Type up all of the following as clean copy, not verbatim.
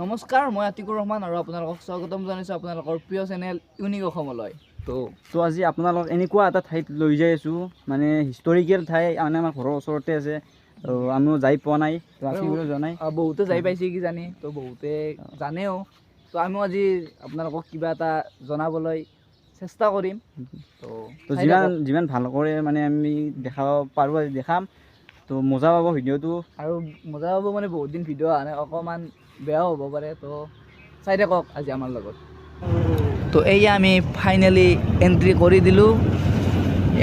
নমস্কাৰ, মই আতিকুৰ ৰহমান আৰু আপোনালোকক স্বাগতম জনাইছোঁ আপোনালোকৰ প্ৰিয় চেনেল ইউনিক অসমলৈ। তো তো আজি আপোনালোক এনেকুৱা এটা ঠাইত লৈ যাই আছোঁ, মানে হিষ্টৰিকেল ঠাই, মানে আমাৰ ঘৰৰ ওচৰতে আছে। তো আমিও যাই পোৱা নাই, তো আতিকুৰো যোৱা নাই। বহুতে যাই পাইছে কিজানি, তো বহুতে জানেও। তো আমিও আজি আপোনালোকক কিবা এটা জনাবলৈ চেষ্টা কৰিম। তো তো যিমান যিমান ভাল কৰে মানে আমি দেখাব পাৰোঁ আজি দেখাম। তো মজা পাব ভিডিঅ'টো। আৰু মজা পাব, মানে বহুত দিন ভিডিঅ' অহা নাই, অকণমান বেয়াও হ'ব পাৰে। তো চাই থাকক আজি আমাৰ লগত। তো এইয়া আমি ফাইনেলি এণ্ট্ৰি কৰি দিলোঁ।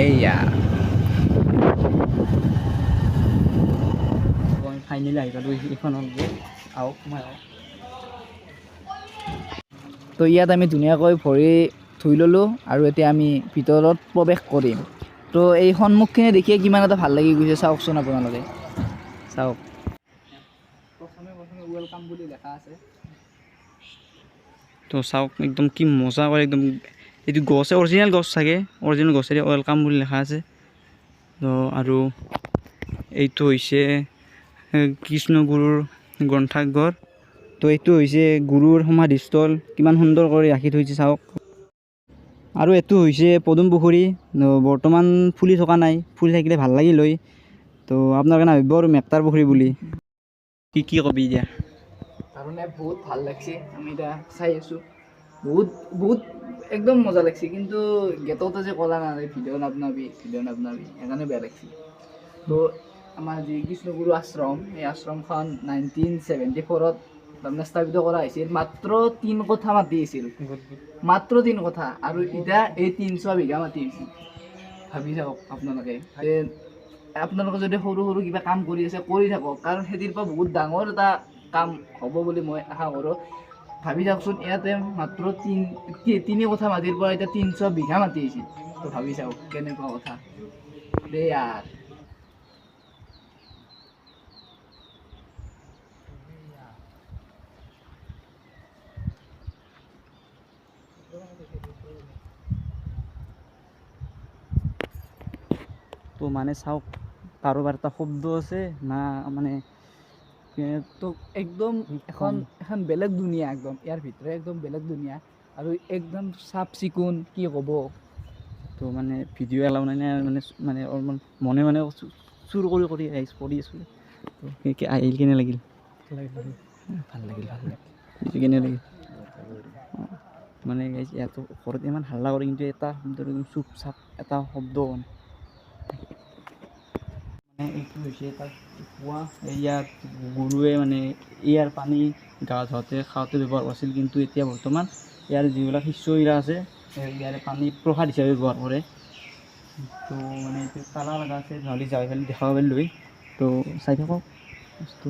এইয়া আমি ফাইনেলি আহি পালোঁ এইখন হ'ল গেট। আহক, সোমাই আহক। তো ইয়াত আমি ধুনীয়াকৈ ভৰি ধুই ল'লোঁ আৰু এতিয়া আমি ভিতৰত প্ৰৱেশ কৰিম। তো এই সন্মুখখিনি দেখিয়ে কিমান এটা ভাল লাগি গৈছে, চাওকচোন আপোনালোকে চাওক। প্ৰথমে প্ৰথমে welcome বুলি লেখা আছে। তো চাওক একদম কি মজা কৰে, একদম এইটো গছে অৰিজিনেল গছ চাগে, অৰিজিনেল গছেৰে welcome বুলি লেখা আছে। তো আৰু এইটো হৈছে কৃষ্ণগুৰুৰ গ্ৰন্থাগাৰ। তো এইটো হৈছে গুৰুৰ সমাধিস্থল, কিমান সুন্দৰ কৰি ৰাখি থৈছে চাওক। আৰু এইটো হৈছে পদুম পুখুৰী, বৰ্তমান ফুলি থকা নাই, ফুলি থাকিলে ভাল লাগিল হয়। তো আপোনালোকে নাভাবিব আৰু মেক্টাৰ পুখুৰী বুলি। কি কি কবি এতিয়া? তাৰমানে বহুত ভাল লাগছে, আমি এতিয়া চাই আছোঁ, বহুত বহুত একদম মজা লাগছে। কিন্তু গেটতে যে ক'লা না ভিডিঅ' নাবনাবি, ভিডিঅ' নাবনাবি, সেইকাৰণে বেয়া লাগছে। তো আমাৰ যি কৃষ্ণগুৰু আশ্ৰম, এই আশ্ৰমখন 1974ত তাৰমানে স্থাপিত কৰা হৈছিল। মাত্ৰ 3 কঠা মাটি আছিল, মাত্ৰ 3 কঠা, আৰু এতিয়া এই 300 বিঘা মাটি হৈছে। ভাবি চাওক আপোনালোকে, যে আপোনালোকে যদি সৰু সৰু কিবা কাম কৰি আছে কৰি থাকক, কাৰণ খেতিৰ পৰা বহুত ডাঙৰ এটা কাম হ'ব বুলি মই আশা কৰোঁ। ভাবি চাওকচোন, ইয়াতে মাত্ৰ 3 কঠা মাটিৰ পৰা এতিয়া 300 বিঘা মাটি হৈছে। তো ভাবি চাওক কেনেকুৱা কথা দেই ইয়াৰ। তো মানে চাওক, কাৰোবাৰ এটা শব্দ আছে না, মানে তো একদম এখন এখন বেলেগ দুনিয়া, একদম ইয়াৰ ভিতৰে একদম বেলেগ দুনিয়া আৰু একদম চাফ চিকুণ, কি ক'ব। তো মানে ভিডিঅ' এলাও নাই, মানে মানে অলপমান মনে মনে চুৰ কৰি কৰি কৰি আছোঁ। তো আহিল কেনে লাগিল? ভাল লাগিল, ভাল লাগিল। কেনে লাগিল? মানে ইয়াতো ঘৰত ইমান হাল্লা কৰে, কিন্তু এটা শব্দ একদম চুপ চাপ, এটা শব্দ মানে। মানে এইটো হৈছে এটা কুঁৱা। ইয়াত গৰুৱে মানে ইয়াৰ পানী গা ধোৱাতে খাওঁতে ব্যৱহাৰ কৰিছিল, কিন্তু এতিয়া বৰ্তমান ইয়াৰ যিবিলাক শিষ্যবিলাক আছে ইয়াৰে পানী প্ৰসাদ হিচাপে ব্যৱহাৰ কৰে। তো মানে এইটো তালা লগা আছে, নহ'লে যাই পেলাই দেখাব পাৰিলোঁ হয়। তো চাই থাকক বস্তু।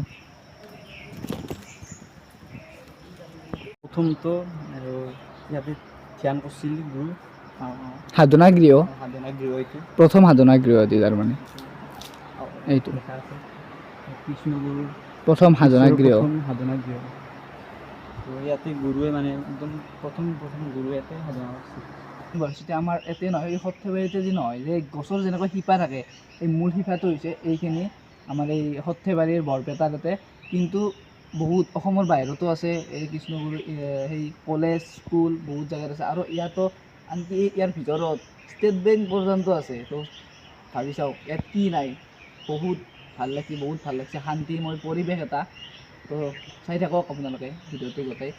প্ৰথমটো আৰু ইয়াতে ধ্যান কৰিছিল গুৰু। সাধনা গৃহ, সাধনা গৃহ এইটো প্ৰথম সাধনা গৃহ এইটো, তাৰমানে এইটো কৃষ্ণগুৰুৰ প্ৰথম সাধনা গৃহ, সাধনা গৃহ। তো ইয়াতে গুৰুৱে মানে একদম প্ৰথম প্ৰথম গুৰুৱে ইয়াতে সাধনা কৰিছিল। ইউনিভাৰ্চিটি আমাৰ ইয়াতে নহয়, এই সৰ্থেবাৰীতে যি নহয়, যে গছৰ যেনেকৈ শিপা থাকে, এই মূল শিপাটো হৈছে এইখিনি আমাৰ এই সৰ্থেবাৰীৰ বৰপেটা তাতে। কিন্তু বহুত অসমৰ বাহিৰতো আছে এই কৃষ্ণগুৰু সেই কলেজ স্কুল বহুত জেগাত আছে। আৰু ইয়াতো আনকি ইয়াৰ ভিতৰত ষ্টেট বেংক পৰ্যন্ত আছে। তো ভাবি চাওক ইয়াত কি নাই। বহুত ভাল লাগছে, বহুত ভাল লাগছে, শান্তিময় পৰিৱেশ এটা। তো চাই থাকক আপোনালোকে ভিডিঅ'টো গোটেই।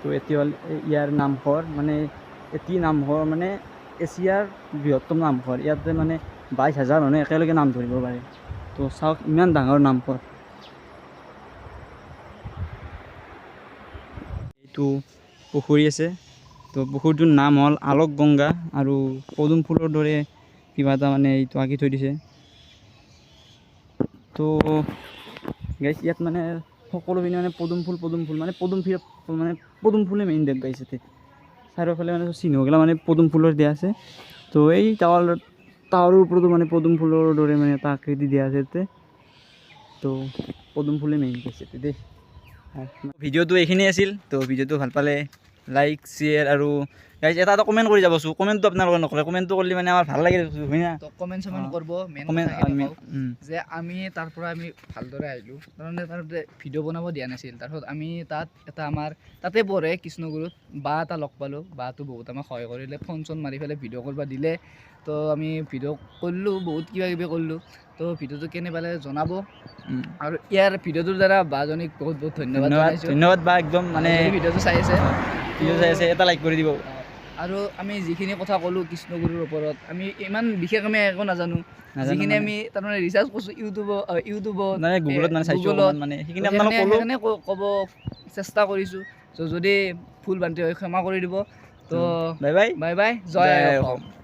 তো এতিয়া হ'ল ইয়াৰ নামঘৰ, মানে এটি নামঘৰ মানে এছিয়াৰ বৃহত্তম নামঘৰ। ইয়াতে মানে 22,000 মানুহে একেলগে নাম ধৰিব পাৰে। তো চাওক ইমান ডাঙৰ নামঘৰ। এইটো পুখুৰী আছে। তো পুখুৰীটোৰ নাম হ'ল আলোক গংগা, আৰু পদুম ফুলৰ দৰে কিবা এটা মানে এইটো আঁকি থৈ দিছে। তো গাইছ ইয়াত মানে সকলোখিনি মানে পদুম ফুল, পদুম ফুল, মানে পদুম ফুল, মানে পদুম ফুলে মেইন দেখ গাইছ ইয়াতে। চাৰিওফালে মানে চিহ্নগিলা মানে পদুম ফুলৰ দিয়া আছে। তো এই টাৱাৰৰ ওপৰতো মানে পদুম ফুলৰ দৰে মানে এটা আকৃতি দিয়া আছে ইয়াতে। তো পদুম ফুলে মেইন গাইছ ইয়াতে দেই। ভিডিঅ'টো এইখিনিয়ে আছিল। তো ভিডিঅ'টো ভাল পালে লাইক, শ্বেয়াৰ আৰু গাইজ এটা এটা কমেণ্ট কৰি যাবচোন। কমেণ্টটো আপোনালোকে নকৰে, কমেণ্টটো কৰিলে মানে আমাৰ ভাল লাগে, হয় না? তো কমেণ্ট চমেণ্ট কৰিব। Main comment. কথাখিনি কওঁ যে আমি তাৰ পৰা আমি ভালদৰে আহিলোঁ, তাৰমানে তাতে ভিডিঅ' বনাব দিয়া নাছিল। তাৰপিছত আমি তাত এটা আমাৰ তাতে পঢ়ে কৃষ্ণগুৰুত বা এটা লগ পালোঁ। বাটো বহুত আমাক সহায় কৰিলে, ফোন চোন মাৰি পেলাই ভিডিঅ' কৰিব দিলে। তো আমি ভিডিঅ' কৰিলোঁ, বহুত কিবা কিবি কৰিলোঁ। তো ভিডিঅ'টো কেনে পালে জনাব। আৰু ইয়াৰ ভিডিঅ'টোৰ দ্বাৰা বাজনীক বহুত বহুত ধন্যবাদ ধন্যবাদ। জনাইছোঁ। ধন্যবাদ বা, একদম মানে যদি ভিডিঅ'টো চাই আছে। ভিডিঅ' চাই আছে, এটা লাইক কৰি দিব। আৰু আমি যিখিনি কথা ক'লোঁ কৃষ্ণগুৰুৰ ওপৰত, আমি ইমান বিশেষ আমি একো নাজানো। নাজানো। যিখিনি মানে। আমি তাৰমানে ৰিচাৰ্চ কৰিছোঁ ইউটিউবত, মানে গুগলত মানে চাইছোঁ। গুগলত। অকণমান মানে সেইখিনি আপোনালোক ক'লোঁ। সেইকাৰণে ক'ব চেষ্টা কৰিছোঁ। ত' যদি ভুল ভ্ৰান্তি হয়, ক্ষমা কৰি দিব। তো বাই বাই। বাই বাই, জয় জয় অসম। অসম।